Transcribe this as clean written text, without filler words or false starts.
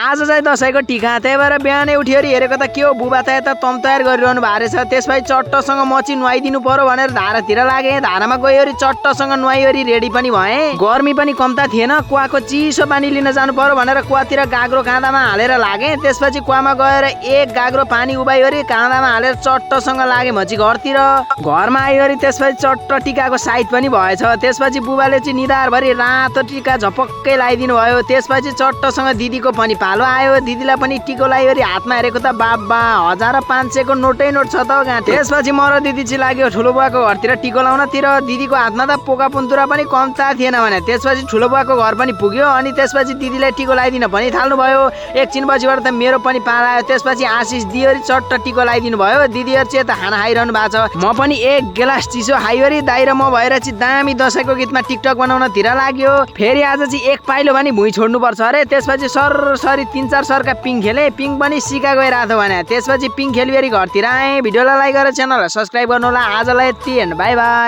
आज चाहिँ दसैँको टिका त्यही भएर बिहानै उठ्यो हेरेको त के हो बुबा त यता तम तयार गरिरहनु भएको रहेछ। त्यसपछि चट्टसँग मची नुहाइदिनु पर्यो भनेर धारातिर लागे। धारामा गयो चट्टसँग नुहाइवरी रेडी पनि भए। गर्मी पनि कम्ता थिएन। कुवाको चिसो पानी लिन जानु पर्यो भनेर कुवातिर गाग्रो काँदामा हालेर लागे। त्यसपछि कुवामा गएर एक गाग्रो पानी उभाइवरी काँदामा हालेर चट्टसँग लागे मची घरतिर। घरमा आइवरी त्यसपछि चट्ट टिकाको साइत पनि भएछ। त्यसपछि बुबाले चाहिँ निधारभरि रातो टिका झपक्कै लगाइदिनु भयो। त्यसपछि चट्टसँग दिदीको पनि पालो आयो। दिदीलाई पनि टिको लगाइवरी हातमा हेरेको त बाबा 1500 को नोटै नोट छ त गाँ। त्यसपछि म र दिदी चाहिँ लाग्यो ठुलो बुवाको घरतिर टिको लाउनतिर। दिदीको हातमा त पोका पुन्तुरा पनि कम्ता थिएन भने। त्यसपछि ठुलो बुवाको घर पनि पुग्यो। अनि त्यसपछि दिदीलाई टिको लगाइदिन पनि थाल्नु भयो। एकछिन पछिबाट त मेरो पनि पाला आयो। त्यसपछि आशिष दियोरी चट्ट टिको लगाइदिनु भयो। दिदीहरू चाहिँ यता खाना खाइरहनु भएको छ। म पनि एक गिलास चिसो खाइवरी दाइ र म भएर चाहिँ दामी दसैँको गीतमा टिकटक बनाउनतिर लाग्यो। फेरि आज चाहिँ एक पाइलो भने भुइँ छोड्नुपर्छ अरे। त्यसपछि सरसरी 3-4 सरका पिङ खेले। पिङ पनि सिका गइरहेको थियो भने। त्यसपछि पिङ खेलिवरी घरतिर आएँ। भिडियोलाई लाइक गरेर च्यानललाई सब्सक्राइब गर्नु होला। आजलाई यति एन्ड बाई बाई।